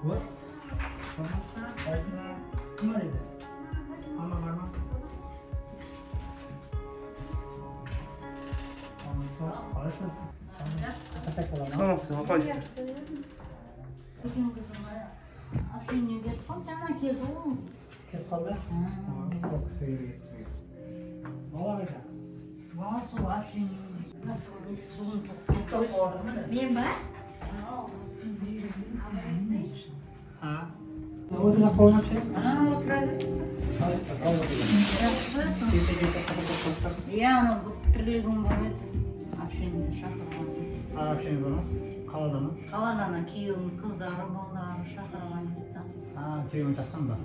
Вот. Кім бар еді? Ама бар ма? Қалайсыз? Саламатсыз, қалайсыздар? Үлкен қызым общение кетіп қалды, жаңа келді ғой. Кетіп қалды? Сол кісіге кетті. Бала қайда? Бала сол общение. Суын тоқтап қалды ма? Мен ба? А? Отырсақ бола ма вообще? Отырады. Қалайсыздар? Жақсы. Кеше қатар. Иә, анау тірлігім бар еді. Общение шақырған. Общение бар ма? Қалада ма? Қалада ана күйеуімнің қыздары, балалары шақырған еді. Күйеуің жатқан ба?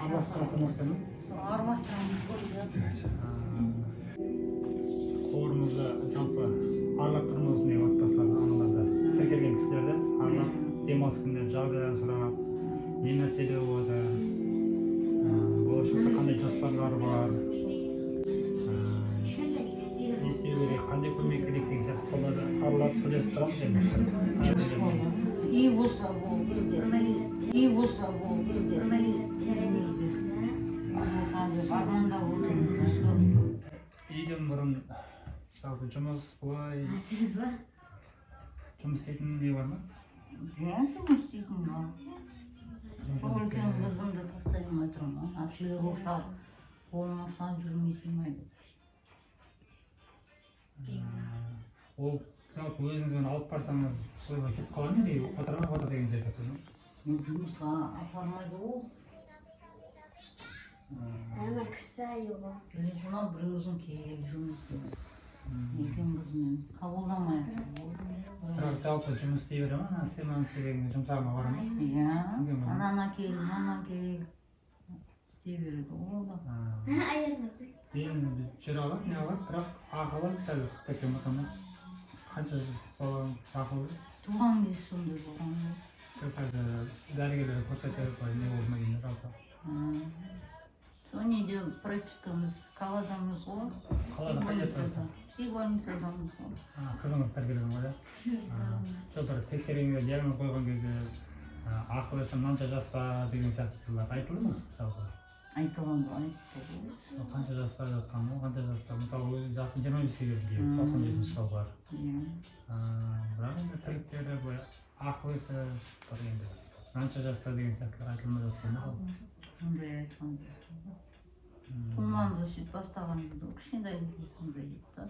Араластырасың осыны? Сол араластырамыз ғой. Қорымызды жалпы аралап тұрмыз осындай отбасыларды, аналарды, тіркелген кісілерді аралап, демалыс күндері жағдайларын сұрап, не мәселе болып жатыр, болашақта қандай жоспарлар бар, не істеу керек, қандай көмек керек деген сияқты соларды аралап сөйлесіп тұрамыз енді. Үй болса болды бізде. Үй болса болды бізде. Болса деп армандап отырмыз. Үйден бұрын жалпы жұмыс былай. Сіз ба? Жұмыс істейтін не бар ма? Иә, жұмыс істейтін бар. Сол үлкен қызымды тастай алмай тұрмын. Әпшелер болса, болмаса жүрмей сыймайды. Ол жалпы өзіңізбен алып барсаңыз солай кетіп қала ма или отыра ма отыр деген жерде тұрсыз? Жұмысқа апармайды ол. Ана күшті аю ғой. Келесі ма бір өзің кел жұмыс істе. Үлкен қызымен қабылдамайды. Бірақ жалпы жұмыс істей бере ма? Ана істе, мынаны істе дегенде жұмсағына бара ма? Иә, ананы әкел, мынаны әкел. Істей береді ол да. Енді жүре алады, не алады, бірақ ақылы сәл қып кеткен болса ма? Қанша жас баланың ақылы? Туған кезде сондай болған ғой. Қазір дәрігерлер көрсетеді, не болды ма деймін жалпы. Сол неде пропискамыз қаладамыз ғой. Қалада қай жерде тұрасыз? Психбольницадамыз ғой. Қызыңыз тәрбиелеген ғой, иә? Жоқ, бір тексергенде диагноз қойған кезде ақыл есі мынанша жаста деген сияқтылар айтылды ма жалпы? Айтылған жоқ, айтты ғой. Қанша жаста жатқан ол, қанша жаста? Мысалы, өзі жасы 25-ке келді дейік, 97 жылғылар. Бірақ енді тірліктері былай ақыл есі бір енді мынанша жаста деген сияқтылар айтылмай жатқан ба? Ондай айтқан жоқ. Туғанды сөйтіп бастаған еді ғой, кішкентай кезде сондай дейді да.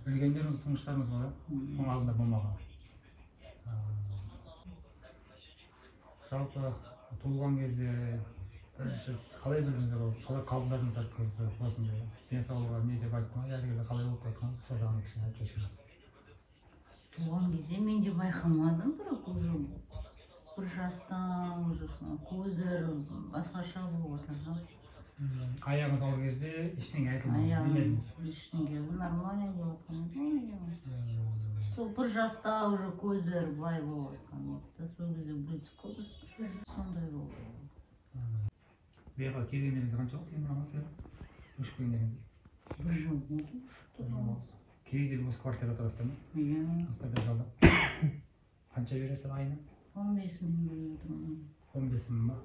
Үлкендеріңіз, туыстарыңыз бар, оның алдында болмаған. Жалпы туылған кезде бірінші қалай білдіңіздер, ол қалай қабылдадыңыздар қызды осындай денсаулығы не деп айтты ма, дәрігерлер қалай болып айтқан, сол жағын кішкене айтып жіберсеңіз. Туған кезде мен де байқамадым, бірақ уже бір жаста уже көздері басқаша болып жатыр. Аяғыңыз ауыр кезде ештеңе айтылмады, білмедіңіз? Ештеңе, нормально деп жатқан еді. Сол бір жаста уже көздері былай болып жатқан еді. Сол кезде білдік қой біз, сондай болды. Бұяққа келгендеріңіз қанша болды, Темір аға, сіздер? Көшіп келгендеріңізге? Бір жыл болды. Кейде осы квартирада тұрасыздар ма? Иә. Осы квартира жалдап. Қанша бересіз айына? 15 мың беріп отырмын. 15 мың ба?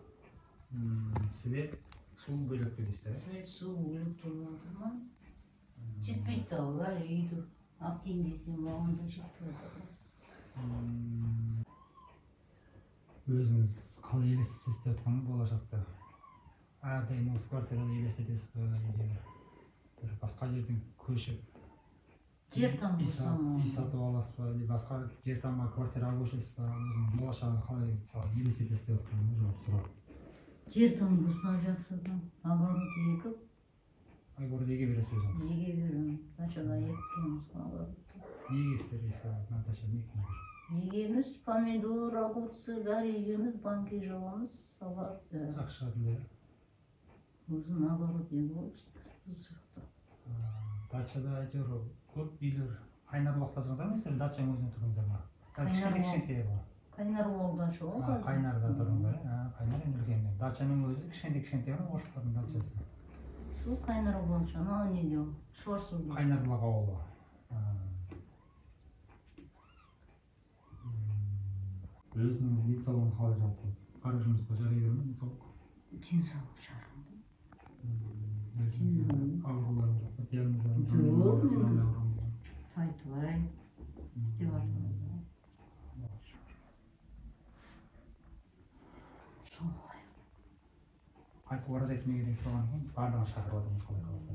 Свет, су бөлек төлейсіздер? Свет, су бөлек төлеп отырмын. Жетпейді да олар үйді алып дейін десем, оған да жетпей отыр. Өзіңіз қалай елестетесіз деп жатқан болашақта? Әрдайым осы квартирада елестетесіз бе, или бір басқа жерден көшіп жер тамбасам, үй сатып аласыз ба, или басқа жер тамға квартираға көшесіз ба? Өзіңіз болашағыңызды қалай елестетесіз деп жатқан жалпы сұрақ. Жер тамбаса жақсы да, огород егіп. Огород еге бересіз өзіңіз? Еге беремін, дачада еккенбіз ғой огородты. Не егесіздер, Наташа, не ектіңіздер? Егеміз, помидор, огурцы, бәрі егеміз, банке жабамыз, салат бәрі. Жақсы шығатындай? Өзім огород егіп біз жақта. Дачада әйтеуір көп үйлер Қайнар бұлақта тұрдыңыздар ма, сіздер дачаның өзінде тұрдыңыздар ма? Кішкентай кішкентай ғой. Қайнар ол дача ғой. Қайнарда тұрдыңыздар, иә? Қайнар енді үлкен. Дачаның өзі кішкентай кішкентай ғой, орыстардың дачасы. Сол Қайнар дача, анау неде ол? Шуарсуда. Қайнар бұлақ ауылы. Өзіңнің денсаулығыңыз қалай жалпы? Қара жұмысқа жарай бере ме денсаулық? Денсаулық жарамды. Ауруларың жоқ па? Диагноздарың жоқ. Тайтыбай істеп жатырмыз. Солай. Айт ораза айт мерекесі болғаннан кейін барлығын шақырып жатырмыз құдай қаласа.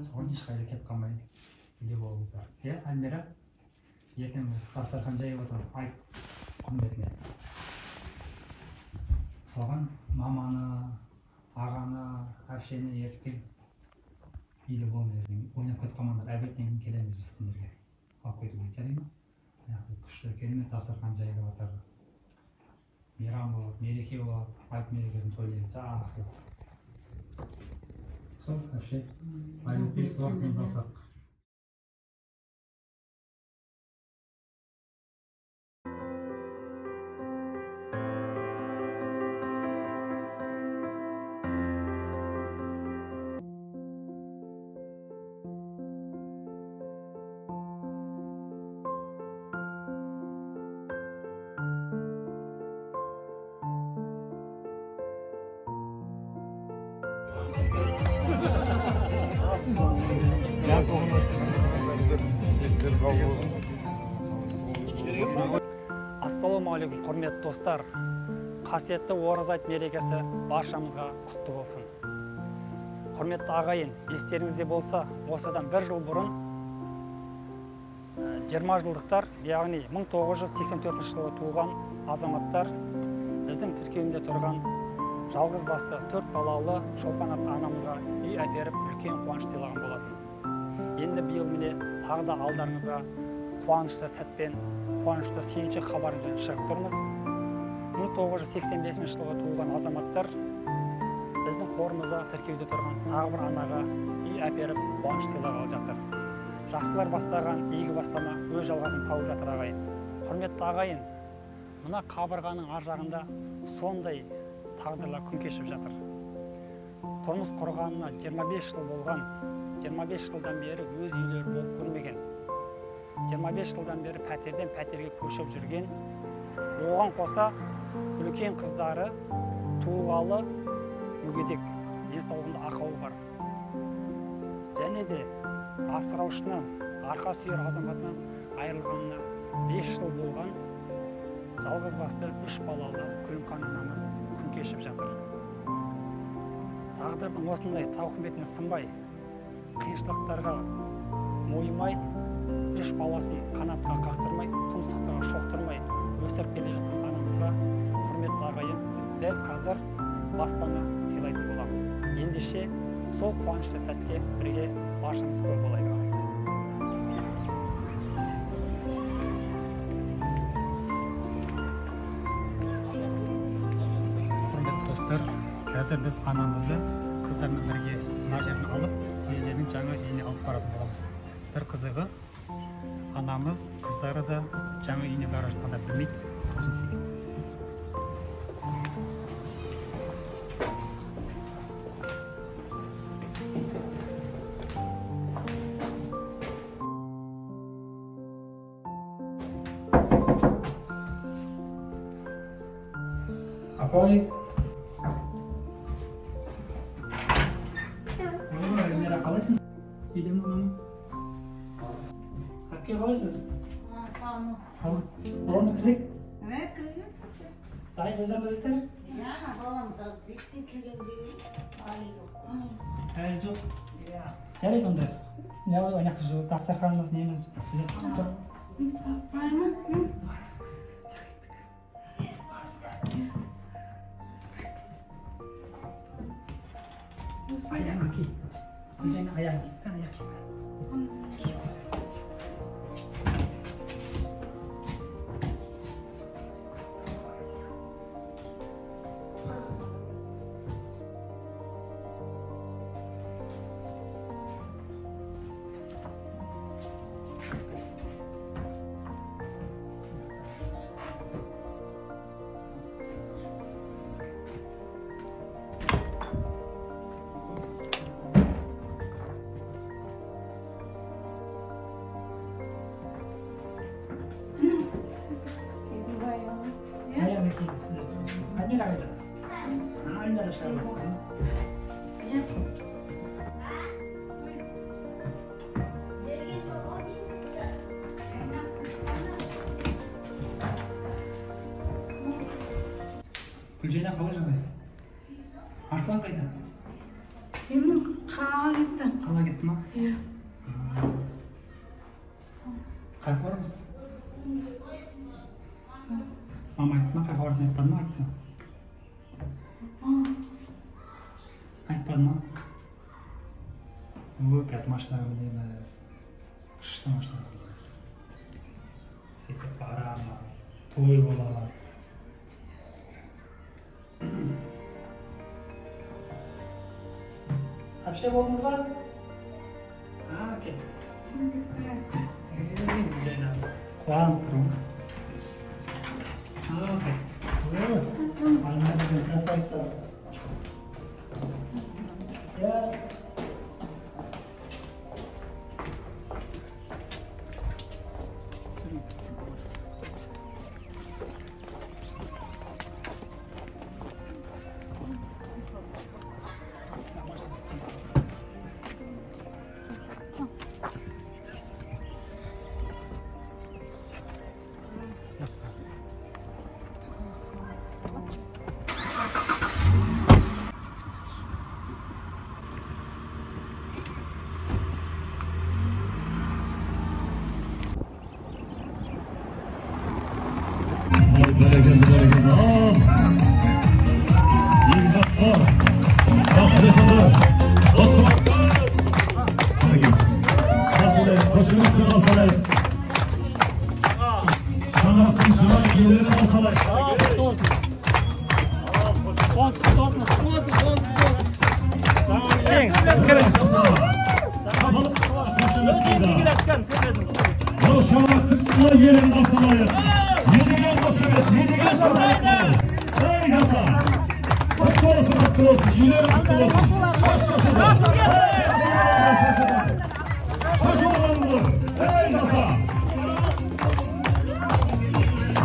Соған ешқайда кетіп қалмай үйде болыңыздар. Иә, Альмира? Ертең біз дастархан жайып жатырмыз айт құрметіне. Соған маманы, ағаны, әпшені ертіп келіп үйде болыңдар ертең. Ойнап кетіп қалмаңдар. Обедтен кейін келеміз біз сендерге. Алып кетуге жарай ма? Мына жақта күшті керемет дастархан жайылып жатыр. Мейрам болады, мереке болады. Айт мерекесін тойлаймыз. Жақсы. Сол, әпше, айлық 5 уақытымызды алсақ. Ассалаумағалейкум, құрметті достар. Қасиетті Ораза айт мерекесі баршамызға құтты болсын. Құрметті ағайын, естеріңізде болса, осыдан бір жыл бұрын 20 жылдықтар, яғни 1984 жылы туған азаматтар біздің тіркеуімізде тұрған жалғыз басты 4 балалы Шолпан атты анамызға үй әперіп үлкен қуаныш сыйлаған болатын. Енді биыл міне тағы да алдарыңызға қуанышты сәтпен, қуанышты сүйінші хабармен шығып тұрмыз. 1985 жылғы туылған азаматтар біздің қорымызда тіркеуде тұрған тағы бір анаға үй әперіп қуаныш сыйлағалы жатыр. Жақсылар бастаған игі бастама өз жалғасын тауып жатыр ағайын. Құрметті ағайын, мына қабырғаның ар жағында сондай тағдырлар күн кешіп жатыр. Тұрмыс құрғанына 25 жыл болған, 25 жылдан бері өз үйлері болып көрмеген, 25 жылдан бері пәтерден пәтерге көшіп жүрген, оған қоса үлкен қыздары туғалы мүгедек, денсаулығында ақауы бар. Және де асыраушынан, арқа сүйер азаматынан айырылғанына 5 жыл болған жалғыз басты 3 балалы Күлімхан анамыз күн кешіп жатыр. Тағдырдың осындай тауқыметіне сынбай, қиыншылықтарға мойымай, 3 баласын қанатқа қақтырмай, тұмсықтыға шоқтырмай өсіріп келе жатқан анамызға құрметті ағайын, дәл қазір баспана сыйлайтын боламыз. Ендеше сол қуанышты сәтке бірге баршамыз куә болайық ағайын. Құрметті достар, қазір біз анамызды қыздармен бірге мына жерден алып, өздерінің жаңа үйіне алып баратын боламыз. Бір қызығы, анамыз, қыздары да жаңа үйіне бара жатқанда білмейді, тосын сый. Апай. Эльмира, қалайсың? Үйде ме мама? Әпке, қалайсыз? Баламыз кірсек? Дайынсыздар ма сіздер? Балам бестен келген деген әлі жоқ. Әлі жоқ? Жарайды онда. Не ана жақта дастарханымыз неміз тұр. Аяғыңа ки. Гүлжайна, аяғыңа ки. Кәне, аяқ ки. Мінекей сіздер. Альмира қайда? Альмира шығарып қызым. Гүлжайна қалай жағдай? Арслан қайда? Енді қалаға кетті. Қалаға кетті ма? Иә. Қайда барамыз? Мама айтты ма? Қайда баратынын айтпады ма? Айтты ма? Айтпады ма? Ой, қазір машинаға мінеміз. Күшті машинаға мінеміз. Сөйтіп барамыз. Той болады. Әпше болдыңыз ба? Кеттік. Қуанып тұрмын. Альмира деген красавицамыз.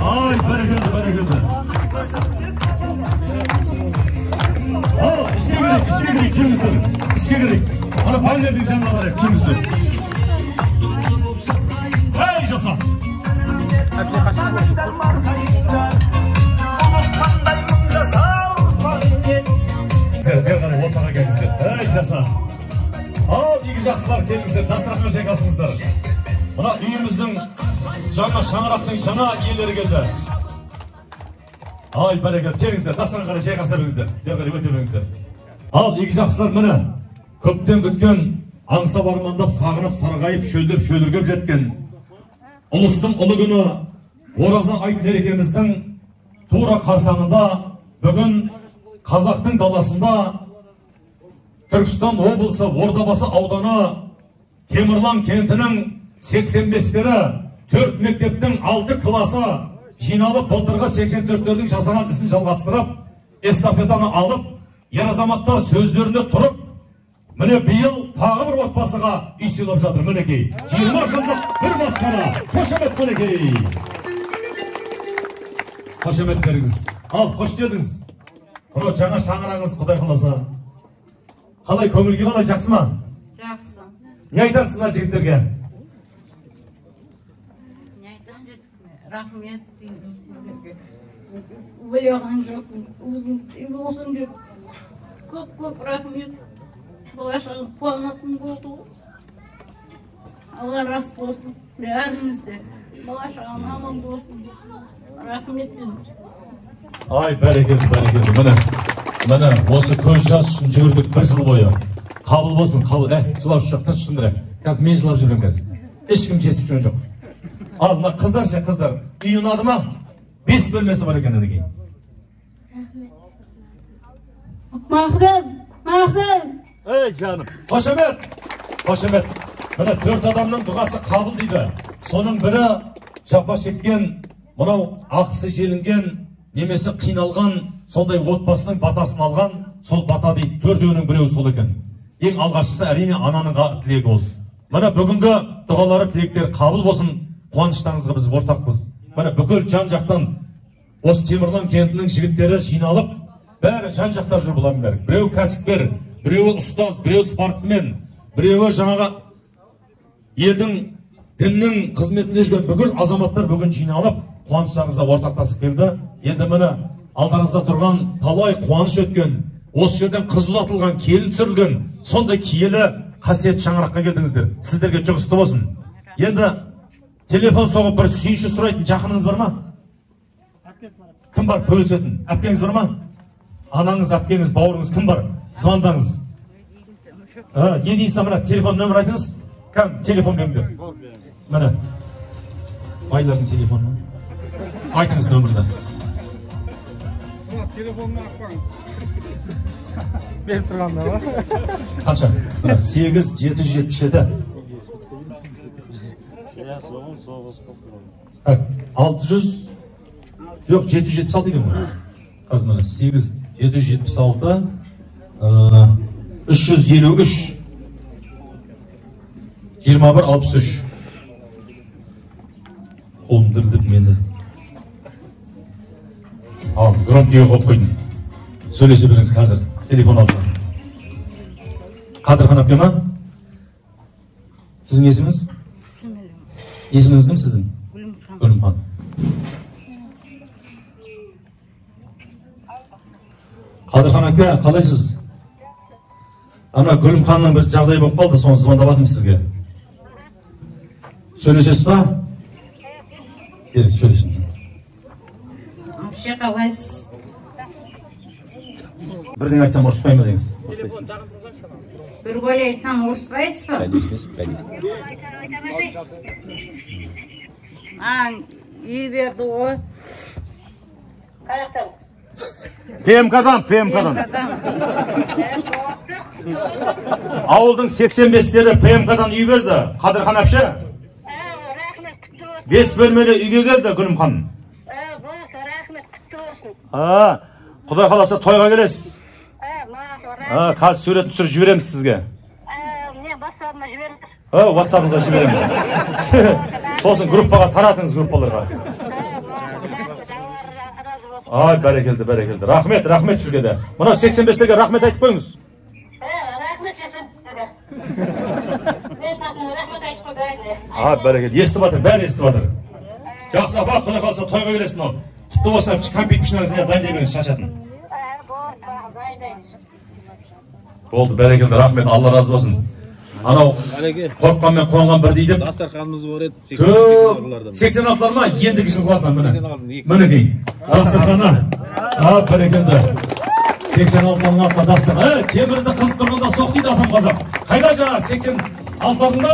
Ай, бәрекелді, бәрекелді. Ал, ішке кірейік, ішке кірейік, жүріңіздер. Ішке кірейік. Ана байлердің жанына барайық, жүріңіздер. Ей, жаса! Бері қарай ортаға келіңіздер. Ей, жаса! Ал, игі жақсылар келіңіздер, дастарханға жайғасыңыздар. Мына үйіміздің жаңа шаңырақтың жаңа иелері келді. Ай, бәрекелді, келіңіздер, дастарханға қарай жайғаса беріңіздер. Бері қарай өте беріңіздер. Ал, игі жақсылар, міне, көптен күткен, аңсап армандап, сағынып, сарғайып, шөлдеп, шөліркеп жеткен ұлыстың ұлы күні Ораза айт мерекеміздің тура қарсаңында бүгін қазақтың даласында Түркістан облысы Ордабасы ауданы Темірлан кентінің 85-тері 4 мектептің 6 класы жиналып, былтырғы 84-тердің жасаған ісін жалғастырып, эстафетаны алып, ер азаматтар сөздеріне тұрып, міне биыл тағы бір отбасыға үй сыйлап жатыр. Мінекей, 20 жылдық бір басқара. Қошемет, мінекей. Қошемет беріңіз. Ал, қош келдіңіз. Мынау жаңа шаңырағыңыз, Құдай қаласа. Қалай, көңіл күй қалай, жақсы ма? Жақсы. Не айтасыз мына жігіттерге? Не айтамын, рахмет деймін сіздерге. Ойлаған жоқпын, өзіңіздей болсын деп. Көп-көп рахмет. Бала шағам қуанатын болды ғой. Алла рас болсын бәріңізде. Бала шағам аман болсын. Рахмет сіздерге. Ай, бәрекелді, бәрекелді. Міне, міне, осы көз жас үшін жүгірдік бір жыл бойы. Қабыл болсын, қабыл. Жылап жоқ, тыныш шындыра. Қазір мен жылап жүрмін қазір. Ешкім жесіп жүрген жоқ. Ал, мына қыздар ше, қыздар. Үй ұнады ма? 5 бөлмесі бар екен мінекей. Рахмет. Мақден, Мақден. Ей, жаным. Қошемет, қошемет. Міне 4 адамның дұғасы қабыл дейді. Соның бірі жапа шеккен, мынау ақысы желінген, немесе қиналған, сондай отбасының батасын алған, сол бата дейді. Төртеуінің біреуі сол екен. Ең алғашқысы әрине ананың тілегі ол. Міне бүгінгі дұғалары, тілектері қабыл болсын. Қуаныштарыңызға біз ортақпыз. Міне бүкіл жан жақтан Осы Темірлан кентінің жігіттері жиналып, бәрі жан-жақта жүр бұлардың бәрі. Біреуі кәсіпкер, біреуі ұстаз, біреуі спортсмен, біреуі жаңағы елдің, діннің қызметінде жүрген бүкіл азаматтар бүгін жиналып, қуаныштарыңызға ортақтасып келді. Енді міне алдарыңызда тұрған талай қуаныш өткен, осы жерден қыз ұзатылған, келін түсірілген, сондай киелі қасиетті шаңыраққа келдіңіздер. Сіздерге жұғысты болсын. Енді телефон соғып бір сүйінші сұрайтын жақыныңыз бар ма? Кім бар бөлісетін? Әпкеңіз бар ма? Анаңыз, әпкеңіз, бауырыңыз кім бар? Звондаңыз. Не дейсіз, мына телефон нөмір айтыңыз. Кім телефон беріңдер. Міне. Байлардың телефоны. Айтыңыз нөмірді. Телефонын ақпаңыз. Беріп тұрғанда ма? Қанша? 8 777. 600 жоқ, 776 екен ғой. Қазір міне 8 776 353 21 63. Қолым дірілдеп мені. Ал, громкийге қойып қойдым. Сөйлесе беріңіз қазір, телефон алсам. Қадырхан әпке ма? Сіздің есіміңіз? Сіңілім. Есіміңіз кім сіздің? Гүлімхан. Гүлімхан. Қадырхан әпке, қалайсыз? Ана Гүлімханның бір жағдайы болып қалды, соны звондап жатырмын сізге. Сөйлесесіз ба? Беріңіз, сөйлесін. Әпше, қалайсыз? Бірдеңе айтсам ұрыспай ма деңіз? Бір ой айтсам ұрыспайсыз ба? Үй берді ғой. Қаяқтан? ПМК-дан, ПМК-дан. Ауылдың 85-тері ПМК-дан үй берді. Қадырхан әпше. Рахмет, құтты болсын. 5 бөлмелі үйге келді Гүлімхан. Болды, рахмет, құтты болсын. Құдай қаласа тойға келесіз. Мақұл, рахмет. Қазір суретін түсіріп жібереміз сізге. Не, WhatsApp-ыма жіберіңіз. WhatsApp-ыңызға жіберемін. Сосын группаға таратыңыз, группаларға. Ай, бәрекелді, бәрекелді. Рахмет, рахмет сізге де. Мынау 85-лерге рахмет айтып қойыңыз. Рахмет 85-лерге. Мен рахмет айтып қойдым. Ай, бәрекелді. Естіп жатыр, бәрі естіп жатыр. Жақсы апа, Құдай қаласа тойға келесіз мынау. Құтты болсын, кәмпит пішініңіз дайындай беріңіз, шашатын. Дайындаймыз. Болды, бәрекелді, рахмет, Алла разы болсын. Анау қорыққан мен қуанған бір дейді. Дастарханымыз бар еді. 86-лар ма? Ендігі жылғылардан міне. Мінекей. Дастарханы. Бәрекелді. 86-лардың атына дастархан. Темірді қызып тұрғанда соқ дейді атам қазақ. Қайда жаңа 86-лардың ба?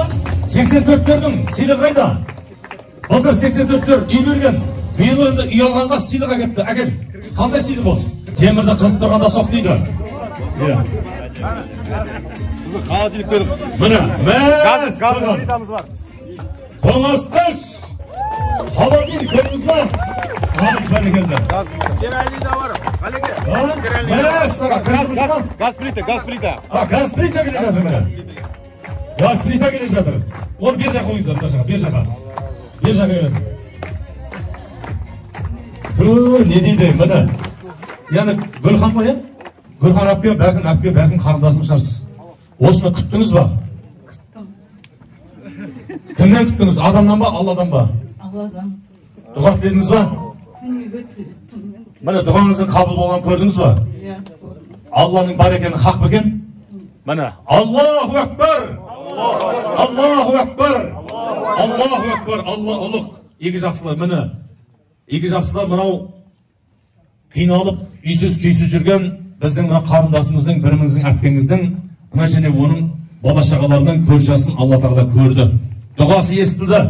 84-тердің сыйлығы қайда? Былтыр 84-тер үй берген. Биыл енді үй алғанға сыйлық әкепті. Әкел. Қандай сыйлық ол? Темірді қызып тұрғанда соқ дейді. Міне, мәссаған. Тоңазытқыш, холодильник көрдіңіз ба? Бәрекелді. Мәссаған, газ плита, газ плита. Газ плита келе жатыр міне. Газ плита келе жатыр. Оны бер жаққа қойыңыздар, мына жаққа, бер жаққа. Бер жаққа келеді. Ту, не дейді, міне. Яғни Гүлхан ғой, Гүлхан әпке, бәлкім әпке, бәлкім қарындасым шығарсыз. Осыны күттіңіз ба? Күттім. Кімнен күттіңіз? Адамнан ба, Алладан ба? Алладан. Дұға тіледіңіз ба? Күніге тіледім. Міне дұғаңыздың қабыл болғанын көрдіңіз ба? Иә. Алланың бар екені хақ па екен? Міне, Аллаху акбар! Аллаху акбар! Аллаху акбар! Алла ұлық. Игі жақсылар, міне. Игі жақсылар мынау қиналып, үйсіз күйсіз жүрген біздің мына қарындасымыздың, біріміздің әпкеңіздің, мына және оның бала шағаларының көз жасын Алла тағала көрді. Дұғасы естілді.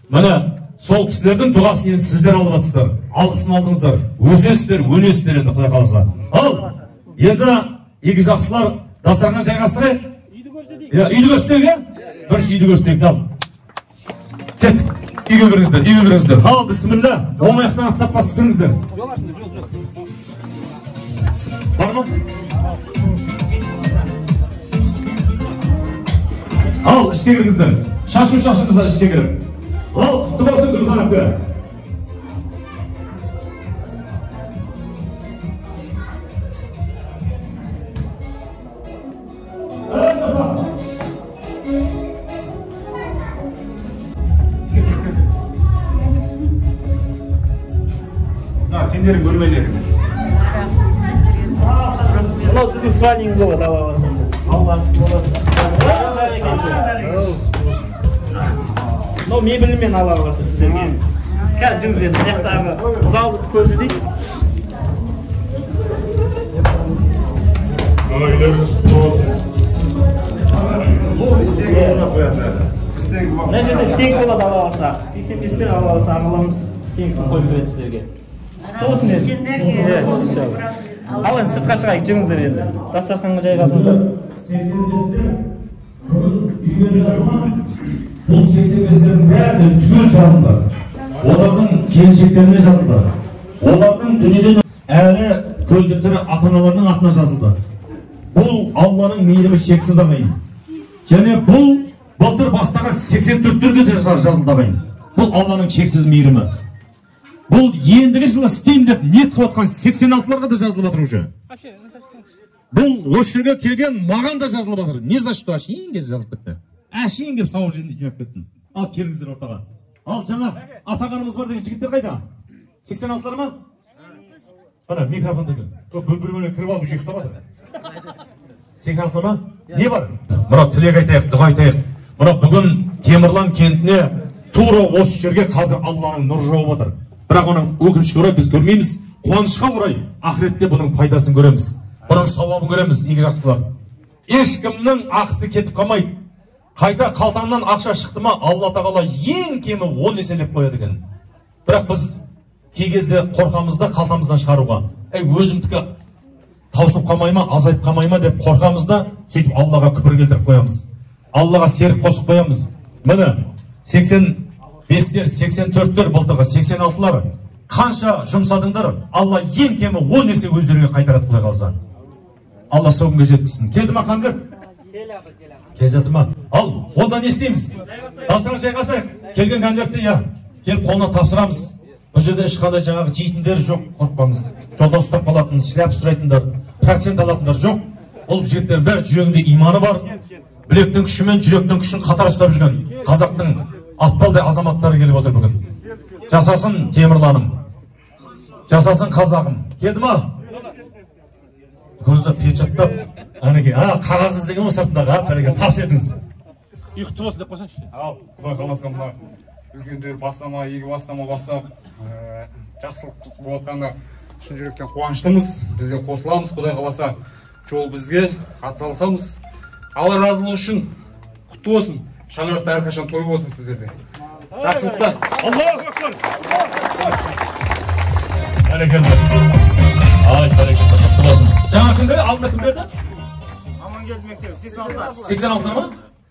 Міне сол кісілердің дұғасын енді сіздер алып жатсыздар. Алғысын алдыңыздар. Өсесіздер, өнесіздер енді Құдай қаласа. Ал енді игі жақсылар дастархан жайғастырайық. Иә, үйді көрсетейік, иә? Бірінші үйді көрсетейік, ал. Кеттік. Үйге кіріңіздер, үйге кіріңіздер. Ал, бісміллә. Оң аяқтан аттап басып кіріңіздер. Бар ма? Ал, ішке кіріңіздер. Шашу шашыңыздар ішке кіріп. Ал, құтты болсын Гүлхан әпке. Келіндерің бөлмелері. Мынау сіздің спальнеңіз болады, алла қаласа. Алла болады. Мынау мебелімен алла қаласа сіздерге. Қазір жүріңіз енді, мына жақтағы залды көрсетейік. Мына жерде стенка болады, алла қаласа. 85-тен алла қаласа ағаламыз стенкасын қойып береді сіздерге. Құтты болсын енді. Ал енді сыртқа шығайық, жүріңіздер енді. Дастарханға жайғасыңыздар. 85-тер бүгін үйге бұл 85-тердің бәріне түгел жазылды. Олардың келіншектеріне жазылды. Олардың дүниеден әрі көзі тірі ата-аналарының атына жазылды. Бұл Алланың мейірімі шексіз ағайын. Және бұл былтыр бастаған 84-терге де жазылды ағайын. Бұл Алланың шексіз мейірімі. Бұл ендігі жылы істеймін деп ниет қылып отқан 86-ларға да жазылып жатыр уже. Бұл осы жерге келген маған да жазылып жатыр. Не за что әшейін келіп жазылып кетті. Әшейін келіп сауап жүзінде жинап кеттім. Ал келіңіздер ортаға. Ал жаңа атағанымыз бар деген жігіттер қайда? 86-лар ма? Ана микрофон деген. Бір бөлмеге кіріп алып ұйықтап жатыр. 86-лар ма? Не бар? Мынау тілек айтайық, дұға айтайық. Мынау бүгін Темірлан кентіне тура осы жерге қазір Алланың нұры жауып жатыр. Бірақ оның өкінішке орай біз көрмейміз. Қуанышқа орай ақыретте бұның пайдасын көреміз. Бұның сауабын көреміз, игі жақсылар. Ешкімнің ақысы кетіп қалмайды. Қайта қалтаңнан ақша шықты ма, Алла тағала ең кемі 10 еселеп қояды екен. Бірақ біз кей кезде қорқамыз да қалтамыздан шығаруға. Әй, өзімдікі таусылып қалмай ма, азайып қалмай ма деп қорқамыз да, сөйтіп Аллаға күпір келтіріп қоямыз. Аллаға серік қосып қоямыз. Міне 85-тер, 84-тер, былтырғы 86-лар қанша жұмсадыңдар, Алла ең кемі 10 есе өздеріңе қайтарады құдай қаласа. Алла сол күнге жеткізсін. Келді ма конверт? Келе жатыр ма? Ал, онда не істейміз? Дастархан жайғасайық. Келген конвертті, иә, келіп қолына тапсырамыз. Бұл жерде ешқандай жаңағы жейтіндер жоқ, қорықпаңыз. Жолдан ұстап қалатын, шляп сұрайтындар, процент алатындар жоқ. Ол жігіттердің бәрі жүрегінде иманы бар. Білектің күшімен жүректің күшін қатар ұстап жүрген қазақтың атпалдай азаматтары келіп отыр бүгін. Жасасын Темірланым. Жасасын қазағым. Келді ма? Көзі печаттап, әнекей, қағазын іздеген ғой сыртындағы, бәрекелді, тапс етіңіз. Үй құтты болсын деп қойсаңшы. Ал, құдай қаласа мына үлкендер бастама, игі бастама бастап, жақсылық болып жатқанына шын жүректен қуаныштымыз. Біз де қосыламыз, құдай қаласа жол бізге, атсалысамыз. Алла разылығы үшін құтты болсын. Шаңырақта әрқашан той болсын сіздерде. Жақсылықта. Аллаху акбар. Бәрекелді. Ай, бәрекелді, құтты болсын. Жаңа кім берді? Алдында кім берді? Амангелді мектебі, 86-лар. 86-лар ма?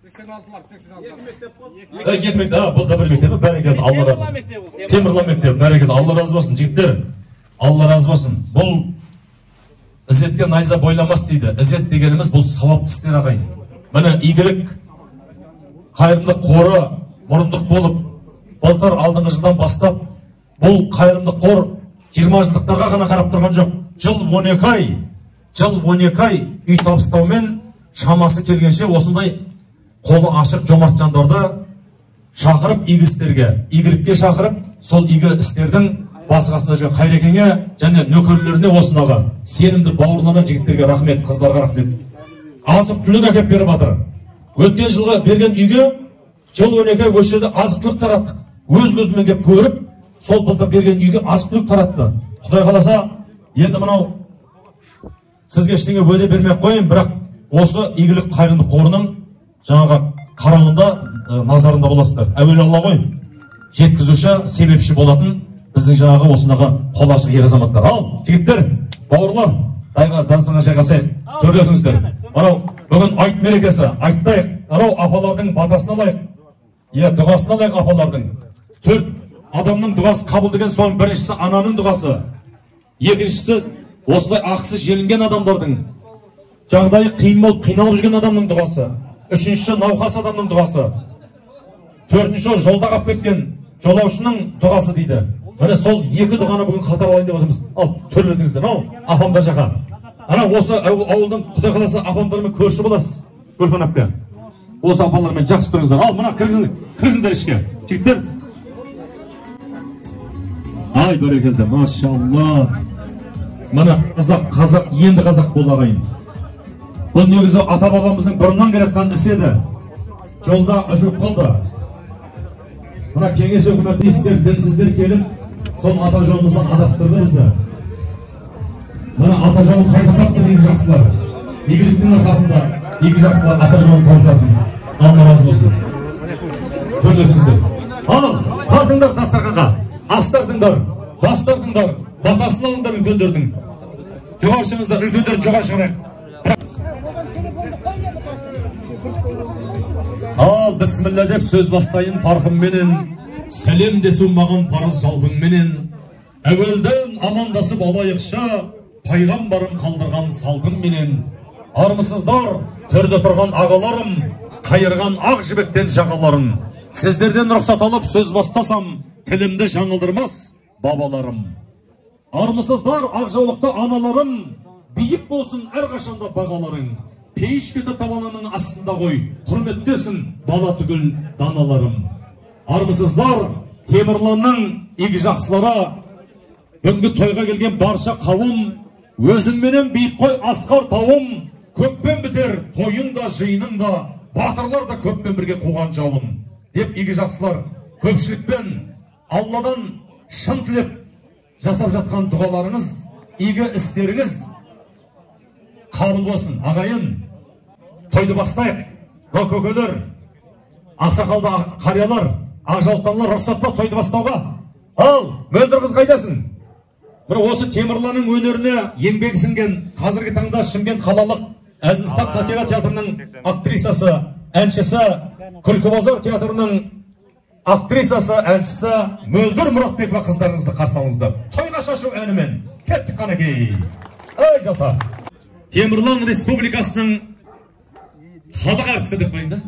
86-лар, 86-лар. Екі мектеп, бұл да бір мектебі, бәрекелді, Алла разы болсын. Темірлан мектебі, бәрекелді, Алла разы болсын. Жігіттер, Алла разы болсын. Бұл ізетке найза бойламас дейді. Ізет дегеніміз бұл сауапты істер ағайын. Міне игілік қайырымдылық қоры мұрындық болып, былтыр алдыңғы жылдан бастап бұл қайырымдылық қор 20 жылдықтарға ғана қарап тұрған жоқ. Жыл 12 ай, жыл 12 ай үй табыстаумен шамасы келгенше осындай қолы ашық жомарт жандарды шақырып, игі істерге, игілікке шақырып, сол игі істердің басы қасында жүрген Қайрекеңе және нөкерлеріне, осындағы сенімді бауырларына, жігіттерге рахмет, қыздарға рахмет. Азық-түлік әкеп беріп жатыр. Өткен жылғы берген үйге жыл 12 ай осы жерде азық-түлік тараттық. Өз көзімен келіп көріп, сол былтыр берген үйге азық-түлік таратты. Құдай қаласа, енді мынау сізге ештеңе уәде бермей ақ қояйын, бірақ осы игілік қайырымдылық қорының жаңағы қарауында, назарында боласыздар. Әуелі Алла ғой, жеткізуші, себепші болатын біздің жаңағы осындағы қол ашық ер азаматтар. Ал, жігіттер, бауырлар, дайға дастарханға жайғасайық, төрлетіңіздер. Мынау бүгін айт мерекесі, айттайық. Анау апалардың батасын алайық. Иә, дұғасын алайық апалардың. 4 адамның дұғасы қабыл деген, соның біріншісі ананың дұғасы. Екіншісі осындай ақысы желінген адамдардың, жағдайы қиын болып қиналып жүрген адамның дұғасы. Үшіншісі науқас адамның дұғасы. Төртінші жолда қалып кеткен жолаушының дұғасы дейді. Міне сол екі дұғаны бүгін қатар алайын деп отырмыз. Ал, төрлетіңіздер. Ау, апамдар жаққа. Ана осы ауылдың құдай қаласа апамдармен көрші боласыз. Гүлхан әпке. Осы апалармен жақсы тұрыңыздар. Ал, мына кіргізіңдер ішке. Жігіттер. Ай, бәрекелді, машалла. Мына қазақ, қазақ, енді қазақ болды ағайын. Бұл негізі ата-бабамыздың бұрыннан келе жатқан ісі еді. Жолда үзіліп қалды. Мына кеңес өкіметі істер, дінсіздер келіп, сол ата жолымыздан адастырды бізді. Мына ата жолын қайта тапты деген жақсылар. Игіліктің арқасында игі жақсылар ата жолын тауып жатырмыз. Алла разы болсын. Төрлетіңіздер. Ал, тартыңдар дастарханға. Ас тартыңдар, бас тартыңдар, батасын алыңдар үлкендердің. Жоғары шығыңыздар, үлкендерді жоғары шығарайық. Ал, бісміллә деп сөз бастайын парқымменен, сәлемдесу маған парыз жалпыңменен. Әуелден амандасып алайықшы, пайғамбарым қалдырған салтымменен. Армысыздар, төрде тұрған ағаларым, қайырған ақ жібектен жағаларын. Сіздерден рұқсат алып сөз бастасам, тілімді жаңылдырмас бабаларым. Армысыздар, ақ жаулықты аналарым, биік болсын әрқашанда бағаларың. Пейіш кеті табанының астында қой, құрметтесін бала түгіл даналарым. Армысыздар, Темірланның игі жақсылары, бүгінгі тойға келген барша қауым, өзіңменен биік қой асқар тауым, көппен бітер тойың да жиының да, батырлар да көппен бірге қуған жауын. Деп игі жақсылар көпшілікпен Алладан шын тілеп жасап жатқан дұғаларыңыз, игі істеріңіз қабыл болсын. Ағайын, тойды бастайық. Мынау көкелер, ақсақалды қариялар, ақжаулықтылар рұқсат па тойды бастауға? Ал, Мөлдір қыз қайдасың? Мына осы Темірланның өнеріне еңбегі сіңген, қазіргі таңда Шымкент қалалық Әзіл Ысқақ сатира театрының актрисасы, әншісі, Күлкі базар театрының актрисасы, әншісі Мөлдір Мұратбекова қыздарыңызды қарсы алыңыздар. Тойға шашу әнімен кеттік қанекей. Ай жаса. Темірлан Республикасының халық әртісі деп қояйын да.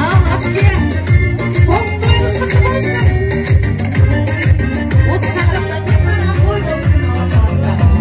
Ал, әпке, қоныс тойыңыз құтты болсын. Осы шаңырақта тек қана той болсын, Алла қаласа.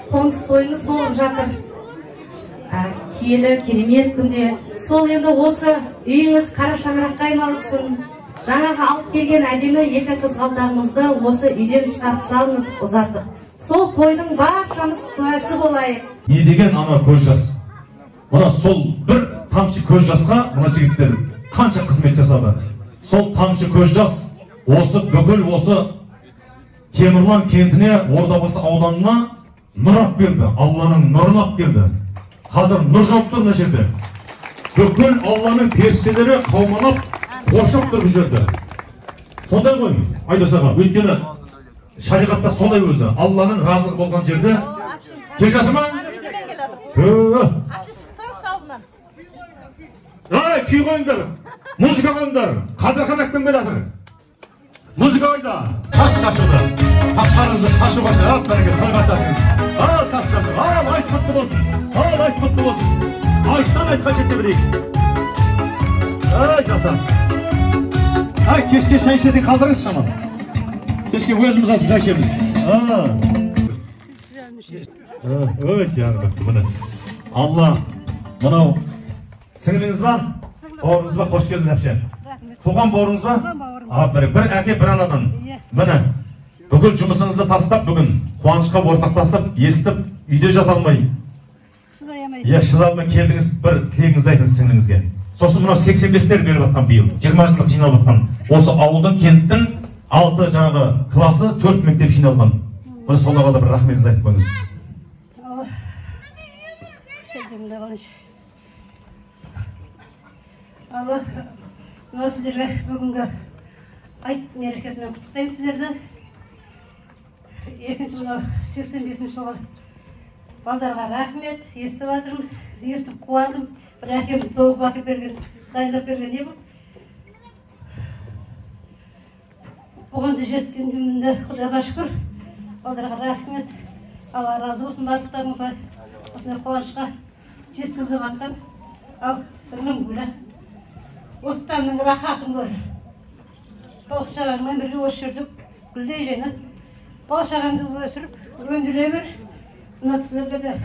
Қоныс тойыңыз болып жатыр. Киелі, керемет күнде. Сол енді осы үйіңіз қара шаңыраққа айналсын. Жаңағы алып келген әдемі екі қызғалдағымызды осы үйден шығарып салыңыз, ұзатып. Сол тойдың баршамыз куәсі болайық. Не деген ана көз жас. Мына сол бір тамшы көз жасқа мына жігіттер қанша қызмет жасады. Сол тамшы көз жас осы бүкіл осы Темірлан кентіне, Ордабасы ауданына нұр алып келді. Алланың нұрын алып келді. Қазір нұр жауып тұр мына жерде. Бүкіл Алланың періштелері қаумалап қоршап тұр бұл жерде. Сондай ғой, Айдос аға. Өйткені шариғатта солай өзі. Алланың разылығы болған жерде келе жатыр ма? Ай, күй қойыңдар, музыка қойыңдар. Қадырхан әкпен келе жатыр. Музыка қайда? Шаш шашуды. Тапқаныңызды шашуға шығып, бәрекелді, тойға шашыңыз. Ал, шаш шашу. Ал, айт құтты болсын. Ал, айт құтты болсын. Айттан айтқа жете берейік. Ай, жаса. Ай, кешке шай ішетін қалдырыңыз шамалы. Кешке өзіміз алып шай ішеміз. Ой, жаным, міне. Алла, мынау сіңліңіз ба? Бауырыңыз ба? Қош келдіңіз, әпше. Туған бауырыңыз ба? Бір әке, бір анадан. Міне, бүкіл жұмысыңызды тастап бүгін қуанышқа ортақтасып, естіп, үйде жата алмай. Иә, шыдай алмай келдіңіз, бір тілегіңізді айтыңыз сіңліңізге. Сосын мынау 85-тер беріп жатқан биыл, 20 жылдық жиналып жатқан. Осы ауылдың, кенттің 6 жаңағы класы, 4 мектеп жиналған. Міне соларға да бір рахметіңізді айтып қойыңыз. Алла, мына сіздерге бүгінгі айт мерекесімен құттықтаймын сіздерді. Екінші мынау 85 жылғы балдарға рахмет, естіп жатырмын, естіп қуандым. Бір әкем соғып әкеп берген, дайындап берген не бұл. Бұған да жеткенімде Құдайға шүкір. Балдарға рахмет. Алла разы болсын барлықтарыңызға. Осындай қуанышқа жеткізіп жатқан. Ал сіңлім Гүлә, осы таңның рахатын көр. Бала шағаңмен бірге осы жерде гүлдей жайнап, бала шағаңды өсіріп, өндіре бер. Мына кісілерге де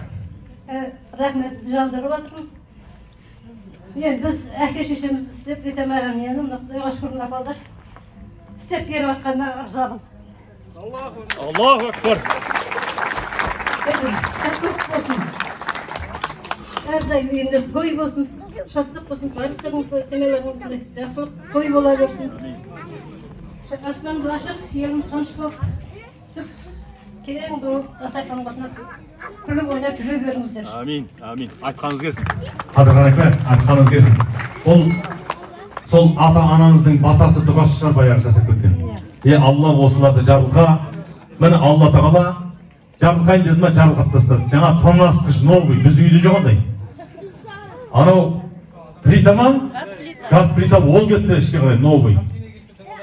рахметімді жаудырып жатырмын. Мен біз әке шешемізді істеп кете алмаған нені мына Құдайға шүкір мына балдар істеп беріп жатқанына ырзамын. Аллаху акбар. Жақсылық болсын. Әрдайым үйінде той болсын, шаттық болсын, барлықтарыңыз семьяларыңызда жақсылық той бола берсін. Аспанымыз ашық, еліміз тыныш болып, кең болып, дастарханның басына күліп ойнап жүре беріңіздер. Амин, амин. Айтқаныңыз келсін. Қадырхан әке, айтқаныңыз келсін. Ол сол ата-анаңыздың батасы, дұғасы шығар баяғы жасап кеткен. Е, Алла осыларды жарылқа. Міне Алла тағала жарылқайын деді ма, жарылқап тастады. Жаңа тоңазытқыш новый, біздің үйде жоқ ондай. Анау плита ма? Газ плита, ол кетті ішке қарай, новый.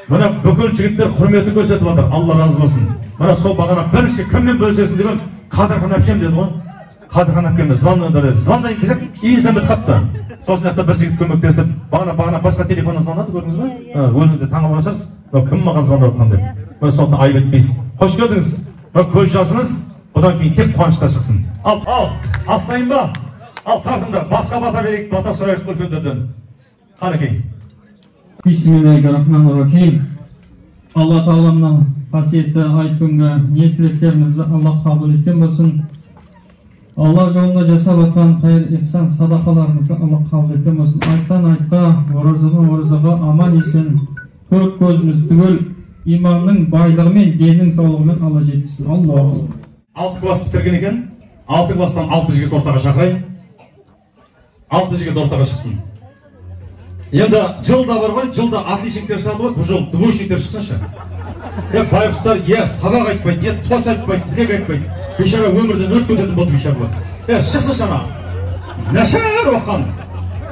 Міне бүкіл жігіттер құрметін көрсетіп жатыр. Алла разы болсын. Міне сол бағана бірінші кіммен бөлісесің деген Қадырхан әпшем деді ғой. Қадырхан әпкеме звондады. Звондайын десек, инсан бітіп қапты. Сосын жақта бір жігіт көмектесіп, бағана басқа телефоннан звондады, көрдіңіз бе? Өзіңіз де таңғалған шығарсыз. Мынау кім маған звондап жатқан деп. Міне сондықтан айып етпейсіз. Қош келдіңіз. Мына көз жасыңыз бұдан кейін тек қуанышта шықсын. Ал, ал, астайын ба? Ал, тартыңдар. Басқа бата берейік, бата сұрайық үлкендерден. Қанекей. Бисмиллахиррахманиррахим. Алла тағала мына қасиетті айт күнгі ниет тілектерімізді Алла қабыл еткен болсын. Алла жолында жасап жатқан қайыр ихсан садақаларымызды Алла қабыл еткен болсын. Айттан айтқа, оразадан оразаға аман есен төрт көзіміз түгел иманның байлығымен, деннің саулығымен Алла жеткізсін. Аллаху. 6 класс бітірген екен. 6 класстан 6 жігіт ортаға шақырайын. 6 жігіт ортаға шықсын. Енді жылда бар ғой, жылда отличниктер шығады ғой, бұл жолы двоечниктер шықсыншы. Е, байғұстар, е, сабақ айтпайды, е, тос айтпайды, тілек айтпайды. Бейшара өмірден өтіп кететін болды бейшара. Е, шықсыншы ана. Нашар оқыған,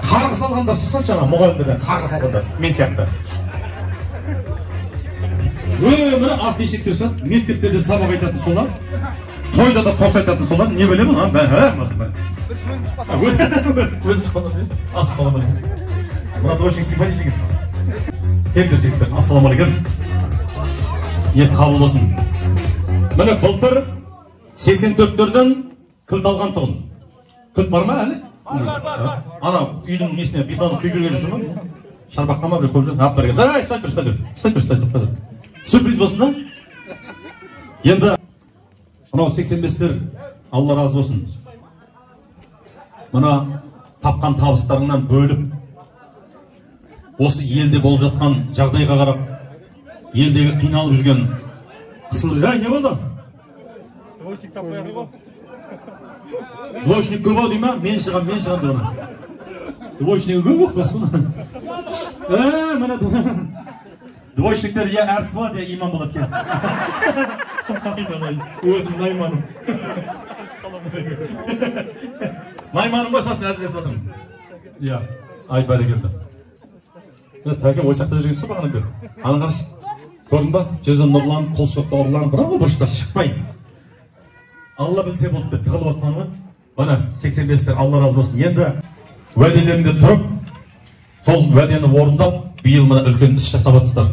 қарғыс алғандар шықсыншы ана, мұғалімдерден қарғыс алғандар, мен сияқты. Өмірі отличниктер шығады, мектепте де сабақ айтатын солар, тойда да тос айтатын солар, не білемін, а? Өзім шықпаса сен. Ассалаумағалейкум. Мына двоечник симпатичный екен. Келіңдер жігіттер, ассалаумағалейкум. Ниет қабыл болсын. Міне былтыр 84-терден кілт алған тұғын. Кілт бар ма әлі? Бар. Ана үйдің несіне бетонды күйдірген жүрсің ба? Шарбаққа ма бір қойып жүр. Алып бәрекелді. Ай, ұстай тұр, ұстай тұр. Ұстай тұр, ұстай тұр. Сюрприз болсын да. Енді мынау 85-тер, Алла разы болсын. Мына тапқан табыстарыңнан бөліп, осы елде болып жатқан жағдайға қарап, елдегі қиналып жүрген қысылып, әй, не болды? Двоечник таппай жатыр ғой. Двоечник көп ау дей ма? Мен шығам, мен шығам деп оны. Двоечнигі көп болып қалсын. Міне двоечниктер я әртіс болады, я имам болады екен. Өзім найманым. Найманым ғой, сосын әзілдесіп жатырмын. Иә, ай, бәрекелді. Тәке ойсақта жүргенсіз ғой бағанадан бері. Ана қарашы, көрдің ба? Жүзі нұрланып, құлшылықта ұрланып, бірақ ол бұрышта шықпай. Алла білсе болды деп тығылып отқан ғой. Міне 85-тер, Алла разы болсын. Енді уәделерінде тұрып, сол уәдені орындап, биыл мына үлкен іс жасап жатсыздар.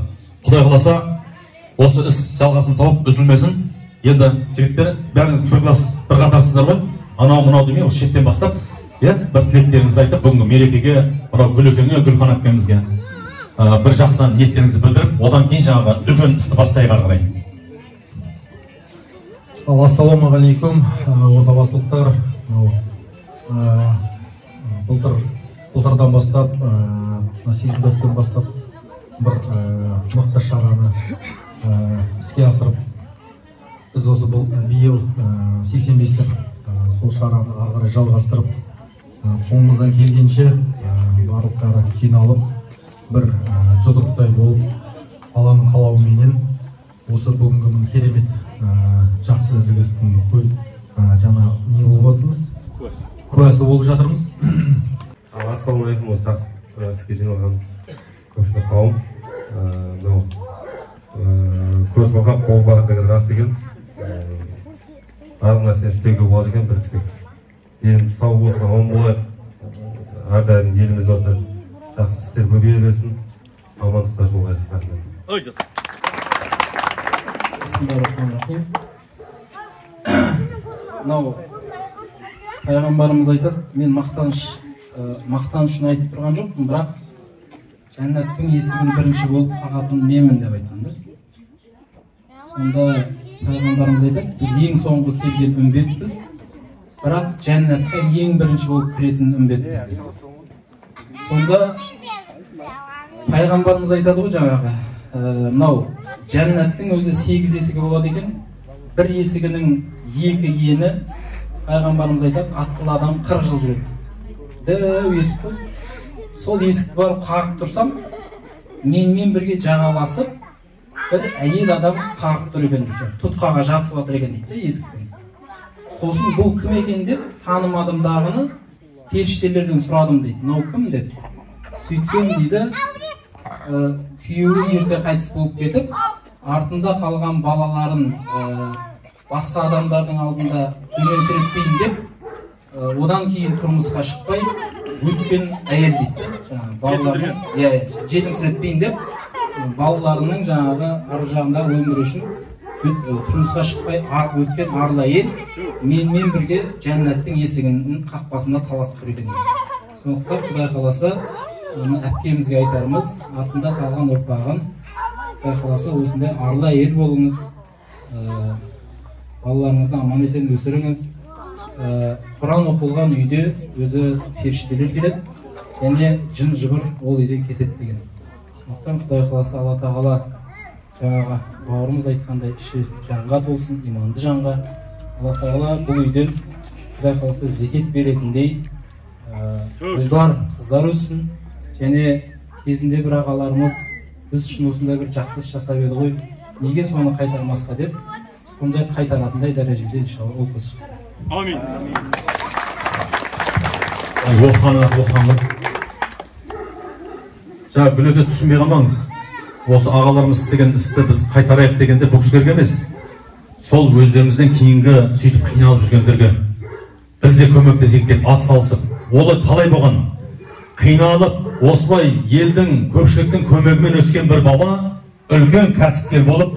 Құдай қаласа, осы іс жалғасын тауып, үзілмесін. Енді жігіттер, бәріңіз бір класс, бір қатарсыздар ғой. Анау мынау демей, осы шеттен бастап, иә, бір тілектеріңізді айтып, бүгінгі мерекеге, мынау Гүлекеңе, Гүлхан әпкемізге бір жақсы ниеттеріңізді білдіріп, одан кейін жаңағы үлкен істі бастайық ары қарай. Ал ассалаумағалейкум, ордабасылықтар. Былтырдан бастап, 84-тен бастап бір мықты шараны іске асырып, біз осы биыл 85-тер сол шараны ары қарай жалғастырып, қолымыздан келгенше барлықтары жиналып, бір жұдырықтай болып, Алланың қалауыменен осы бүгінгі мына керемет жақсы ізгі істің жаңа не болып жатырмыз, куәсі болып жатырмыз. Ассалаумағалейкум, осы жақсы іске жиналған көпшілік қауым. Мынау көз бақа қол бар деген рас екен. Барлық нәрсені істеуге болады екен біріксек. Еліміз сау болсын, аман болайық. Әрдайым елімізде осындай жақсы істер көбейе берсін. Амандықта жолығайық. Рахмет. Мынау пайғамбарымыз айтады, мен мақтаныш үшін айтып тұрған жоқпын, бірақ жәннаттың есігін бірінші болып қағатын менмін деп айтқан да. Сонда пайғамбарымыз айтады, біз ең соңғы келген үмбетпіз, бірақ жәннатқа ең бірінші болып кіретін үмбетпіз дейді. Сонда пайғамбарымыз айтады ғой жаңағы, мынау жәннаттың өзі 8 есігі болады екен, бір есігінің 2 ені, пайғамбарымыз айтады, аттылы адам 40 жыл жүреді. Дәу есік қой. Сол есікті барып қағып тұрсам, менімен бірге жағаласып бір әйел адам қағып тұр екен, тұтқаға жабысып жатыр екен дейді есіктің. Сосын бұл кім екен деп танымадым дағыны, періштелерден сұрадым дейді, мынау кім деп. Сөйтсем дейді, күйеуі ерте қайтыс болып кетіп, артында қалған балаларын басқа адамдардың алдында төменсіретпейін деп, одан кейін тұрмысқа шықпай өткен әйел дейді. Жаңағы балаларының, иә, жетімсіретпейін деп, балаларының жаңағы ар жағындағы өмірі үшін тұрмысқа шықпай өткен арлы әйел менімен бірге жәннаттың есігінің қақпасында таласып тұр екен. Сондықтан Құдай қаласа, әпкемізге айтарымыз, артында қалған ұрпағын Құдай қаласа осындай арлы әйел болыңыз, балаларыңызды аман есен өсіріңіз. Құран оқылған үйде өзі періштелер келеді, және жын жыбыр ол үйден кетеді деген. Сондықтан Құдай қаласа, Алла тағала жаңағы бауырымыз айтқандай іші жанға толсын, иманды жанға. Алла тағала бұл үйден Құдай қаласа зекет беретіндей ұлдар, қыздар өссін. Және кезінде бір ағаларымыз біз үшін осындай бір жақсы іс жасап еді ғой, неге соны қайтармасқа деп, сондай қайтаратындай дәрежеде иншалла ұл қыз шықсын. Амин. Оқығаны оқығаны. Жаңа Гүлеке түсінбей қалмаңыз. Осы ағаларымыз істеген істі біз қайтарайық дегенде бұл кісілерге емес, сол өздерімізден кейінгі сөйтіп қиналып жүргендерге біз де көмектесейік деп ат салысып, олар талай болған қиналып, осылай елдің, көпшіліктің көмегімен өскен бір бала үлкен кәсіпкер болып,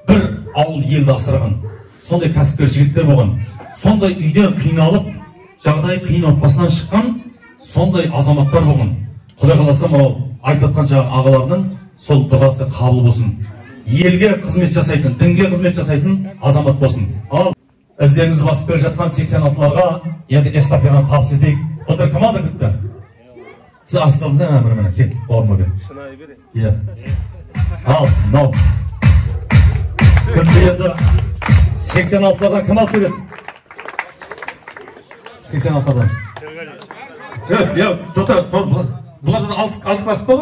бір ауыл елді асыраған сондай кәсіпкер жігіттер болған, сондай үйден қиналып, жағдайы қиын отбасынан шыққан сондай азаматтар болған. Құдай қаласа, мынау айтып жатқан жаңағы ағаларының сол дұғасы қабыл болсын. Елге қызмет жасайтын, дінге қызмет жасайтын азамат болсын. Ал іздеріңізді басып келе жатқан 86-ларға енді эстафетаны табыс етейік. Былтыр кім алды кілтті? Сіз асталдыңыз, міне, міне, кел, бауырыма кел. Иә. Ал, мынау. Кілтті енді 86-лардан кім алып келеді? 86-лардан. Иә, бұлардан 6 класс па?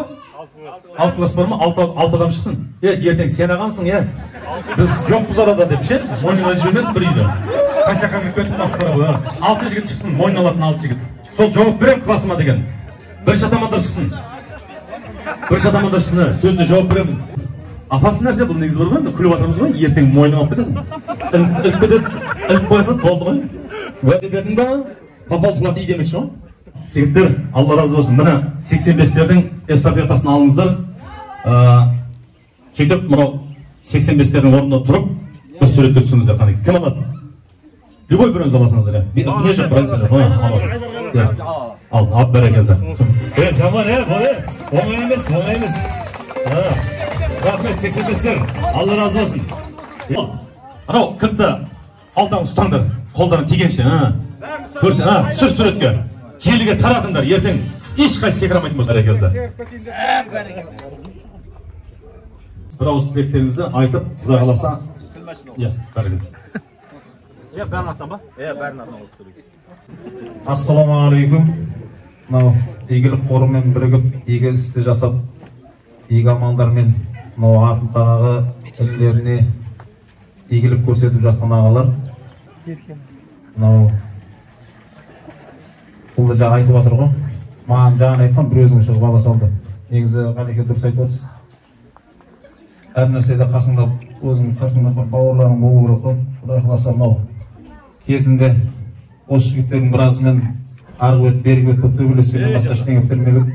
6 класс бар ма? 6 адам шықсын. Е, ертең сен ағансың, е. Біз жоқпыз арада деп ше, мойнына жібермесін бір үйді. Қайсаққа кіріп кетіп масқара ғой. 6 жігіт шықсын, мойнына алатын 6 жігіт. Сол жауап беремін классыма деген. Бірінші атамандар шықсын. Бірінші атамандар шықсын, сөзіне жауап беремін. Апасы нәрсе бұл негізі бар ғой, күліп жатырмыз ғой, ертең мойнына алып кетесің. Іліп кетеді, іліп қоя салады, болды ғой. Уәде бердің ба? Попал плати демекші ғой. Жігіттер, Алла разы болсын. Міне 85-тердің эстафетасын алыңыздар. Сөйтіп мынау 85-тердің орнында тұрып бір суретке түсіңіздер. Қане, кім алады? Любой біреуіңіз аласыңыздар. Не жоқ, разница жоқ. Аласың. Ал, алып бәрекелді. Жаман, бұл оңай емес, оңай емес. Рахмет, 85-тер. Алла разы болсын. Анау кілтті алтан ұстаңдар, қолдарың тигенше. Көрсін, түсір суретке. Желіге таратыңдар, ертең ешқайсы секіре алмайтын болса. Бәрекелді. Бір ауыз тілектеріңізді айтып, Құдай қаласа. Иә, бәрекелді. Иә, бәрін аттан ба? Иә, бәрін аттан. Ассалаумағалейкум. Мынау игілік қорымен бірігіп, игі істі жасап, игі амалдармен мынау артындағы інілеріне игілік көрсетіп жатқан ағалар. Мынау бұл да жаңа айтып жатыр ғой. Маған жаңа айтқан бір өзің шығып ала салды. Негізі Ғалеке дұрыс айтып отырсыз. Әр нәрседе қасыңда өзің қасыңда бауырларың болу керек қой. Құдай қаласа мынау кезінде осы жігіттердің біразымен арғы бет бергі бет болып төбелескеннен басқа ештеңе бітірмеген.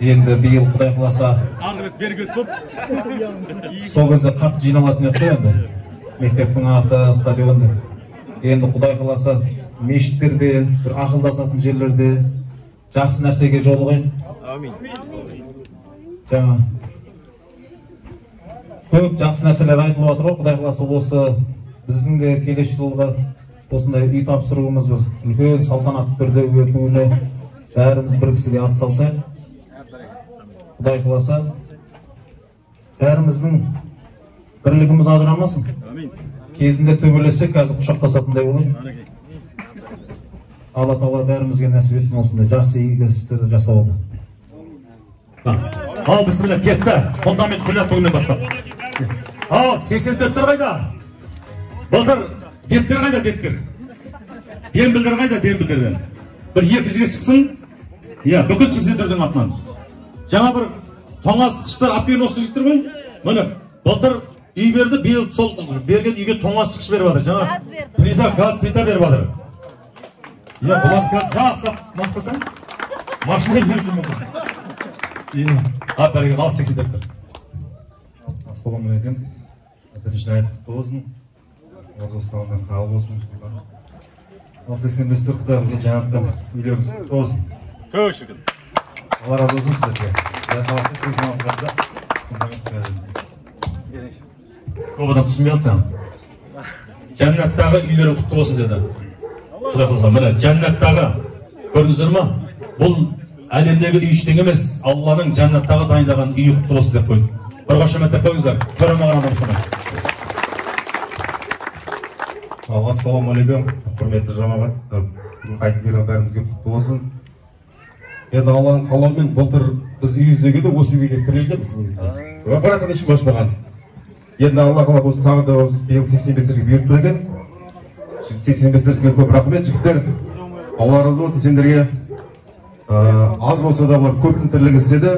Енді биыл Құдай қаласа арғы бет бергі бет болып сол кезде қатты жиналатын еді ғой енді. Мектептің арты, стадионда. Енді Құдай қаласа мешіттерде, бір ақылдасатын жерлерде жақсы нәрсеге жолығайық. Әмин. Жаңа көп жақсы нәрселер айтылып жатыр ғой. Құдай қаласа осы біздің де келесі жылғы осындай үй тапсыруымыз бір үлкен салтанатты түрде өтуіне бәріміз бір кісіге ат салсақ, Құдай қаласа бәріміздің бірлігіміз ажырамасын. Кезінде төбелессек, қазір құшақтасатындай болайық. Алла тағала бәрімізге нәсіп етсін осындай жақсы игі істі жасауды. Ал бісміллә, кетті. Фундамент құлят бүгіннен бастап. Ал 84-тер қайда? Былтыр деттер қайда, деттер? Дембілдер қайда, дембілдерден? Бір екі жігіт шықсын. Иә, бүкіл 84-дің атынан. Жаңа бір тоңазытқышты алып келген осы жігіттер ғой. Міне, былтыр үй берді, биыл сол берген үйге тоңазытқыш беріп жатыр. Жаңа плита, газ плита беріп жатыр. Иә, бұлар газ жақсылап мақтасаң, машина беріп жүр мүмкін. Иә, ал бәрекелді, ал 84-тер. Ассалаумағалейкум. Бірінші айт құтты болсын. Ораза ұстағандар қабыл болсын. Ал 85-тер Құдай қаласа жәннаттан үйлеріңіз құтты болсын. Көп шүкір. Алла разы болсын сіздерге. Құдай қаласа 86-ларда фундамент құя. Көп адам түсінбей қалды жаңа. Жәннаттағы үйлері құтты болсын деді. Құдай қаласа, міне жәннаттағы, көрдіңіздер ма? Бұл әлемдегі үй ештеңе емес, Алланың жәннаттағы дайындаған үйі құтты болсын деп қойды. Бір қошеметтеп қойыңыздар. Көре алмаған адам соны. Ассалаумағалейкум, құрметті жамағат. Айт мейрам бәрімізге құтты болсын. Енді Алланың қалауымен былтыр біз үй іздегенде осы үйге келіп тірелгенбіз негізінде. Бірақ ешкім ашпаған. Енді Алла қалап осы тағы да осы биыл 85-терге бұйырып тұр екен. 85-терге көп рахмет, жігіттер. Алла разы болсын сендерге. Аз болса да олар көптің тірлігін істеді.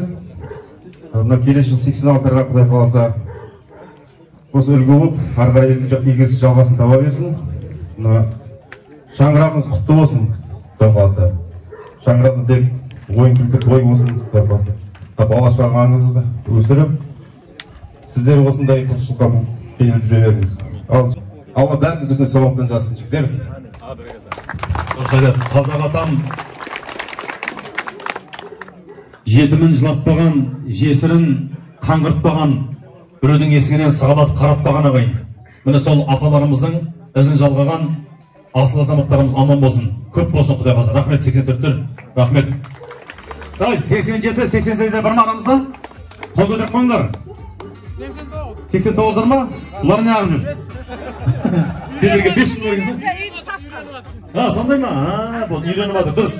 Мына келесі жыл 86-ларға Құдай қаласа осы үлгі болып, ары қарай игі іс жалғасын таба берсін. Мына шаңырағыңыз құтты болсын, Құдай қаласа. Шаңырағыңыз тек ойын күлкі той болсын, Құдай қаласа. Бала шағаңызды өсіріп, сіздер осындай қызықшылыққа келіп жүре беріңіз. Ал Алла бәріміздің үстіне сауаптан жазсын, жігіттер. Дұрыс айтады. Қазақ атам Жетімін жылатпаған, жесірін қаңғыртпаған, біреудің есігінен сығалатып қаратпаған ағайын. Міне сол аталарымыздың ізін жалғаған асыл азаматтарымыз аман болсын, көп болсын, Құдай қаласа. Рахмет, 84-тер, рахмет. Ай, 87, 88-дер бар ма арамызда? Қол көтеріп қойыңдар. 89-дар ма? Бұлар не ағып жүр? Сендерге 5 жыл берген. А, сондай ма? А, бұл үйреніп жатыр, дұрыс.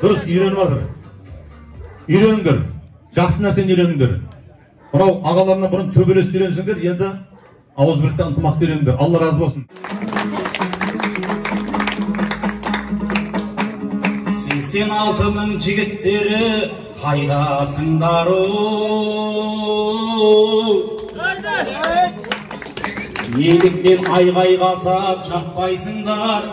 Дұрыс, үйреніп жатыр. Үйреніңдер, жақсы нәрсені үйреніңдер. Мынау ағаларынан бұрын төбелесті үйренсеңдер, енді ауызбірлікті, ынтымақты үйреніңдер. Алла разы болсын. 86-ның жігіттері қайдасыңдар оу? Неліктен айғайға сап жатпайсыңдар?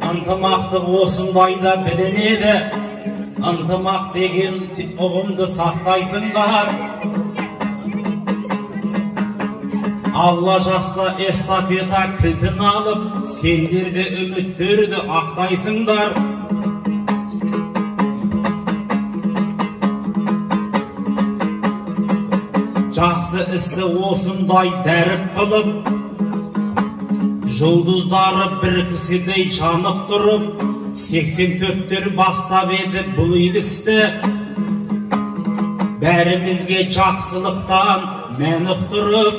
Ынтымақтық осындайда білінеді, ынтымақ деген ұғымды сақтайсыңдар. Алла жазса эстафета кілтін алып, сендер де үміттерді ақтайсыңдар. Жақсы істі осындай дәріп қылып, жұлдыздары бір кісідей жанып тұрып, 84-тер бастап еді бұл игі істі. Бәрімізге жақсылықтан мән ұқтырып,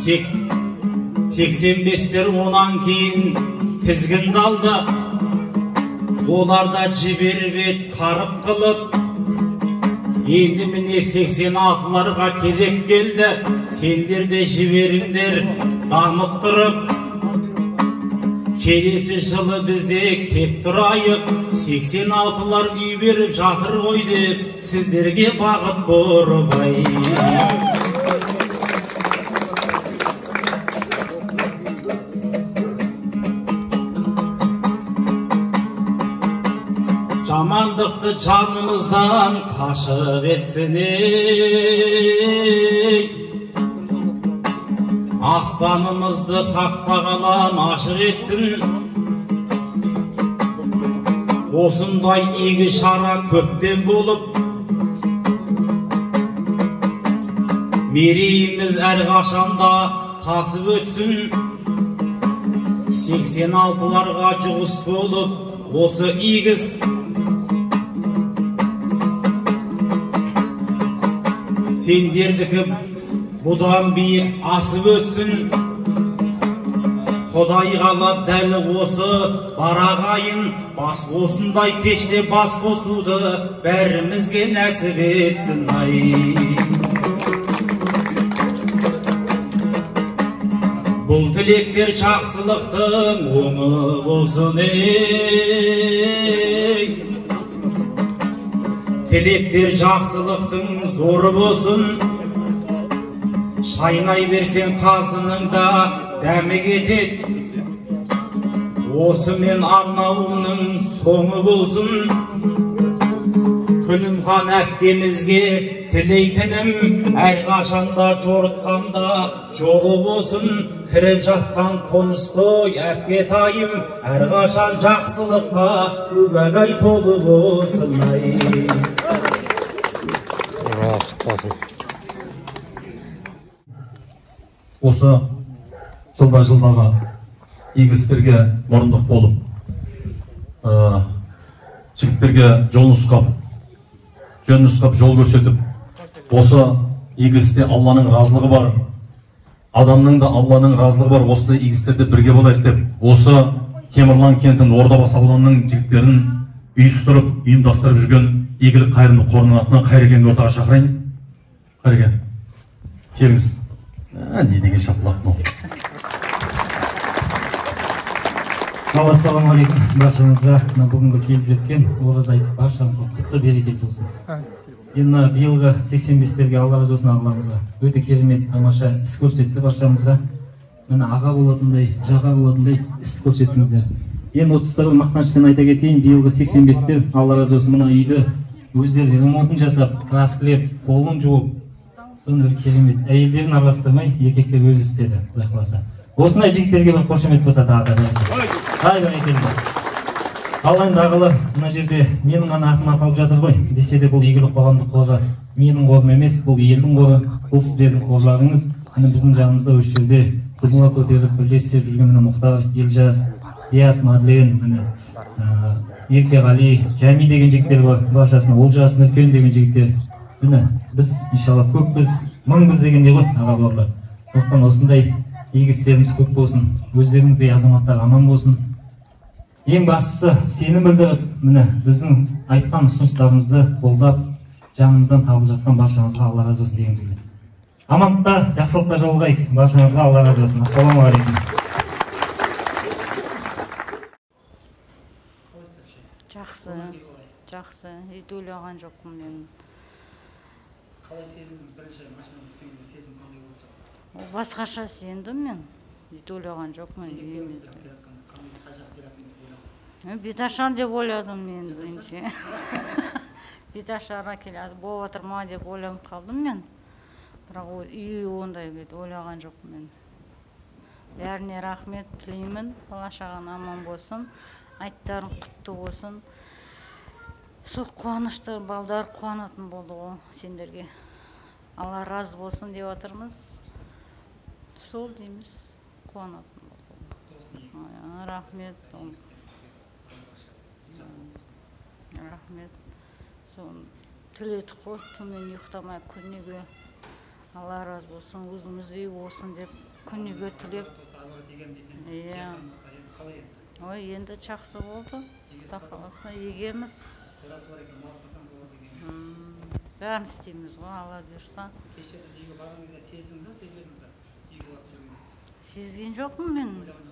85-тер онан кейін тізгінді алды, олар да жіберіп ет қарып қылып. Енді міне 86-ларға кезек келді, сендер де жіберіңдер дамыттырып. Келесі жылы бізде кеп тұрайық, 86-лар үй беріп жатыр ғой деп сіздерге бағыт бұрып ай. Жамандықты жанымыздан қашық етсін ей, аспанымызды Хақ тағалам ашық етсін. Осындай игі шара көптен болып, мерейіміз әрқашанда тасып өтсін. 86-ларға жұғыс болып осы игі іс. Сендердікі бұдан биік асып өтсін. Құдай қалап дәл осы бар ағайын, бас осындай кеште бас қосуды бәрімізге нәсіп етсін ай. Бұл тілектер жақсылықтың оңы болсын ей, тілектер жақсылықтың зоры болсын. Шайнай берсең қазының да дәмі кетеді, осымен арнауының соңы болсын. Күлімхан әпкемізге тілейтінім, әрқашанда жорытқанда жолы болсын. Кіріп жатқан қоныстой әпкетайым, әрқашан жақсылыққа үбәгай толы болсын ай. Осы жылда жылдағы игі істерге мұрындық болып, жігіттерге жол нұсқап, жөн нұсқап жол көрсетіп, осы игі істе Алланың разылығы бар, адамның да Алланың разылығы бар, осындай игі істерде бірге болайық деп, осы Темірлан кентінің Ордабасы ауданының жігіттерін ұйыстырып, ұйымдастырып жүрген игілік қайырымды қорының атынан Қайрекеңді ортаға шақырайын. Қайреке, келіңіз. Не деген шапалақ мынау. Ассалаумағалейкум баршаңызға. Мына бүгінгі келіп жеткен ораза айт баршаңызға құтты берекелі болсын. Енді мына биылғы 85-терге Алла разы болсын ағаларымызға. Өте керемет тамаша іс көрсетті баршамызға. Міне аға болатындай, жаға болатындай іс көрсеттіңіздер. Енді осы тұста бір мақтанышпен айта кетейін, биылғы 85-тер Алла разы болсын мына үйді өздері ремонтын жасап, краскілеп, қолын жуып, соны бір керемет әйелдерін араластырмай еркектер өзі істеді, Құдай қаласа. Осындай жігіттерге бір қошемет болса тағы да. Ай, бәрекелді. Ал енді ағалар, мына жерде менің ғана атым аталып жатыр ғой десе де, бұл игілік қоғамдық қоры менің қорым емес, бұл елдің қоры, бұл сіздердің қорларыңыз. Міне біздің жанымызда осы жерде жұмыла көтеріп бірге істеп жүрген міне Мұхтар, Елжас, Диас, Мадлен, міне Еркеғали, Жәми деген жігіттер бар, баршасына Олжас, Нүркен деген жігіттер. Міне біз иншалла көппіз, мыңбыз дегендей ғой аға бауырлар. Сондықтан осындай игі істеріміз көп болсын, өздеріңіздей азаматтар аман болсын. Ең бастысы сенім білдіріп, міне біздің айтқан ұсыныстарымызды қолдап, жанымыздан табылып жатқан баршаңызға Алла разы болсын дегіміз келеді. Амандықта, жақсылықта жолығайық. Баршаңызға Алла разы болсын. Ассалаумағалейкум. Жақсы, жақсы. Ет ойлаған жоқпын мен. Қалай сезіндіңіз? Бірінші машинадан түскен кезде сезім қандай болды? Басқаша сендім мен. Ет ойлаған жоқпын. Беташар деп ойладым мен бірінші. Беташарға келеді, болып жатыр ма деп ойланып қалдым мен. Бірақ үй ондай бет ойлаған жоқпын мен. Бәріне рахмет тілеймін. Бала шағаң аман болсын, айттарың құтты болсын. Сол қуанышты балдар қуанатын болды ғой сендерге. Алла разы болсын деп жатырмыз. Сол дейміз, қуанатын болды. Рахмет сол. Рахмет. Сол тіледік қой, түнімен ұйықтамай күніге. Алла разы болсын, өзіміз үй болсын деп күніге тілеп. Иә. Ой, енді жақсы болды. Құдай қаласа егеміз. Бәрін істейміз ғой, Алла бұйырса. Кеше біз үйге барған кезде сездіңіз бе, сезбедіңіз бе? Үйге барып түсірген кезде. Сезген жоқпын мен,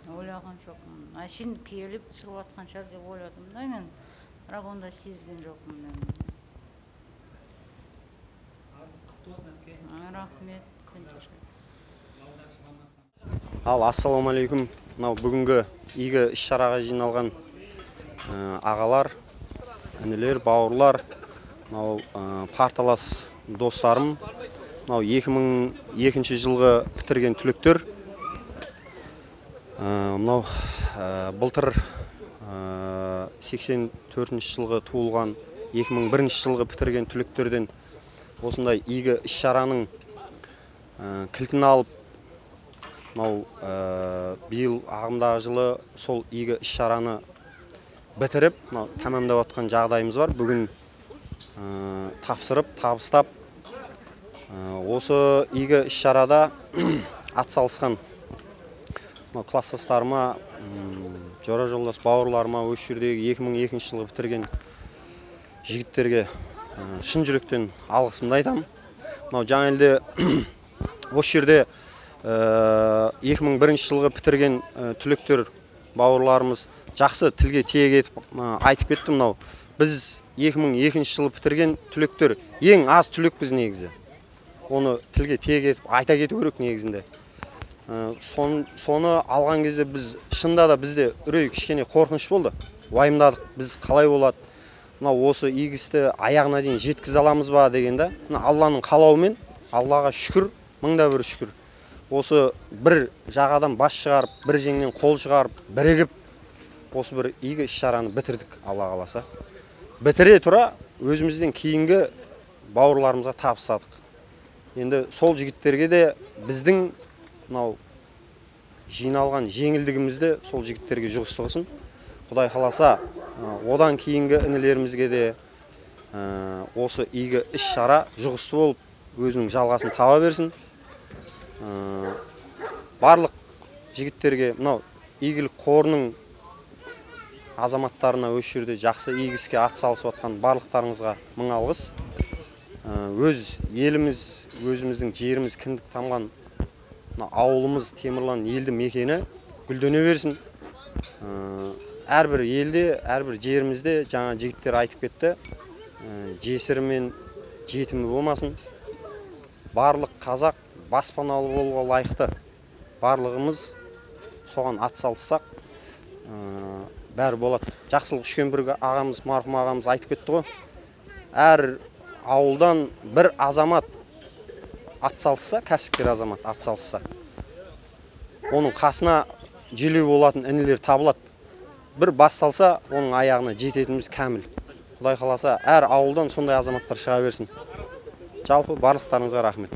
ойлаған жоқпын. Әшейін келіп түсіріп жатқан шығар деп ойладым да мен. Бірақ онда сезген жоқпын мен. Құтты болсын, әпке. Рахмет сендерге. Ал ассалаумағалейкум. Мынау бүгінгі игі іс-шараға жиналған ағалар, інілер, бауырлар, мынау парталас достарым, мынау 2002 жылғы бітірген түлектер, мынау былтыр 84 жылғы туылған, 2001 жылғы бітірген түлектерден осындай игі іс-шараның кілтін алып, мынау биыл ағымдағы жылы сол игі іс-шараны бітіріп, мынау тәмамдап жатқан жағдайымыз бар. Бүгін тапсырып, табыстап, осы игі іс-шарада атсалысқан мынау класстастарыма, жора жолдас бауырларыма, осы жердегі 2002 жылғы бітірген жігіттерге шын жүректен алғысымды айтамын. Мынау жаңа елде осы жерде 2001 жылғы бітірген түлектер бауырларымыз жақсы тілге тиек етіп айтып кетті. Мынау біз 2002 жылы бітірген түлектер ең аз түлекпіз негізі. Оны тілге тиек етіп айта кету керек негізінде. Соны алған кезде біз шында да бізде үрей кішкене қорқыныш болды. Уайымдадық, біз қалай болады, мынау осы игі істі аяғына дейін жеткізе аламыз ба дегенде, мына Алланың қалауымен, Аллаға шүкір, мыңда бір шүкір. Осы бір жағадан бас шығарып, бір жеңнен қол шығарып, бірігіп осы бір игі іс-шараны бітірдік, Алла қаласа. Бітіре тұра өзімізден кейінгі бауырларымызға табыстадық. Енді сол жігіттерге де біздің мынау жиналған жеңілдігімізді сол жігіттерге жұғысты қылсын. Құдай қаласа, одан кейінгі інілерімізге де осы игі іс-шара жұғысты болып өзінің жалғасын таба берсін. Барлық жігіттерге, мынау игілік қорының азаматтарына осы жерде жақсы игі іске атсалысып жатқан барлықтарыңызға мың алғыс. Өз еліміз, өзіміздің жеріміз кіндік тамған мына ауылымыз Темірлан елді мекені гүлдене берсін. Әрбір елде, әрбір жерімізде жаңа жігіттер айтып кетті, жесірі мен жетімі болмасын. Барлық қазақ баспаналы болуға лайықты. Барлығымыз соған атсалыссақ, бәрі болады. Жақсылық Үшкемпір ағамыз, марқұм ағамыз айтып кетті ғой. Әр ауылдан бір азамат атсалысса, кәсіпкер азамат атсалысса, оның қасына желеу болатын інілер табылады. бір басталса, оның аяғына жететініміз кәміл. Құдай қаласа, әр ауылдан сондай азаматтар шыға берсін. Жалпы барлықтарыңызға рахмет.